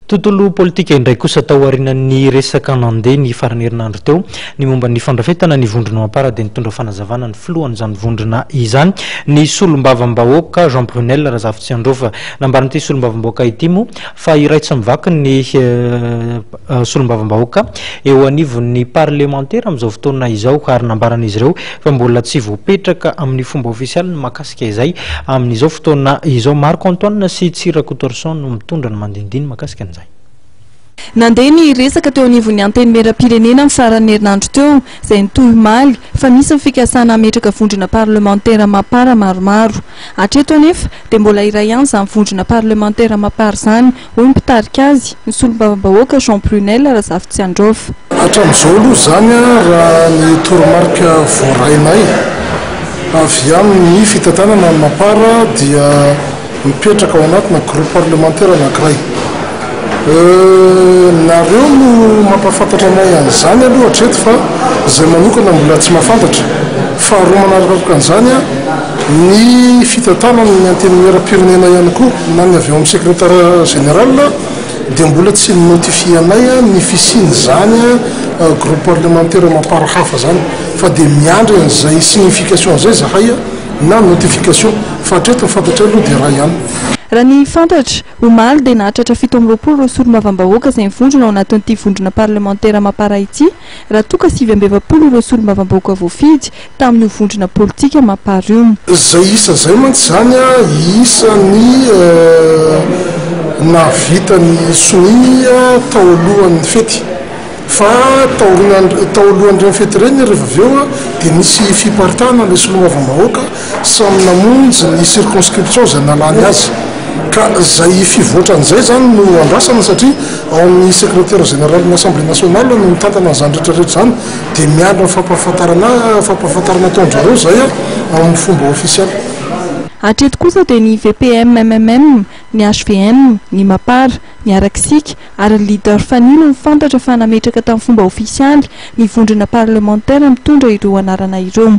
Tontolo politika indray kosa tao aorianan'ny resaka nandeha ny faran'ny herinandro teo ny momba ny fandrafetana ny vondrona Mapar dia nitondra fanazavana ny filohan'izany vondrona izany ny solombavambahoaka Jean Brunel Razafitsiandraofa. Nambaran'ity solombavambahoaka ity moa fa iray tsy mivaky ny solombavambahoaka eo anivon'ny parlemantera amin'izao fotoana izao ary nambaran'izy ireo fa mbola tsy voapetraka amin'ny fomba ofisialy ny mahakasika izay amin'izao fotoana izao. Marc Antoine sy Tsiry Rakotoarison no mitondra ny mandindiny mahakasika an'izay. Nandeha ny resaka teo anivon'ny Antenimierampirenena ny faran'ny herinandro teo, izay nitohy omaly, fa misy ny fikasana hametraka vondrona parlemantera Mapar maromaro. Hatreto anefa, dia mbola iray ihany izany vondrona parlemantera Mapar izany, hoy ny mpitarika azy, ny solombavambahoaka Jean Brunel Razafitsiandraofa. Hatramin'izao aloha izany raha ny toromarika voarainay avy amin'ny fitantanana ny Mapar dia mipetraka ao anatina groupe parlementaire anankiray. Nareo no mampahafantatra anay an'izany aloha hatreto fa izay manokana mbola tsy mahafantatra. Faharoa manarakaraka an'izany, ny fitantanana ny Antenimierampirenena ihany koa na ny avy ao amin'ny Secrétaire général dia mbola tsy ni-notifier anay ny fisian'izany groupe parlementaire Mapar hafa izany fa dia miandry an'izay signification izay izahay na notification fa hatreto ny fantatray aloha dia iray ihany. Raha ny fantatra, omaly dia nahatratra 27 ireo solombavambahoaka izay mivondrona ao anatin'ity vondrona parlemantera Mapar ity raha toa ka 49 ireo solombavambahoaka voafidy tamin'io vondrona politika Mapar io. Izay isa izay mantsy izany isan'ny nahavita ny sonia tao alohan'ny fety. Fa taorian'ny tao alohan'ireny fety ireny rehefa avy eo dia nisy fiparitahana ilay solombavambahoaka samy namonjy ny circonscription izay nalany azy. Ka izay fivoatran'izay izany no andrasana satria ao amin'ny secrétaire général-n'ny Assemblée nationale no mitantana an'izany rehetra rehetra izany dia miandry ny fampahafantarana fampahafantarana ataon-dry zareo izay amin'ny fomba ofisialy. Hatreto kosa dia ny VPM-MMM, ny hvm, ny Mapar, ny Arakisika ary ny Leader Fanilo no fantatra fa nametraka tamin'ny fomba ofisialy ny vondrona parlemantera mitondra ireo anarana ireo.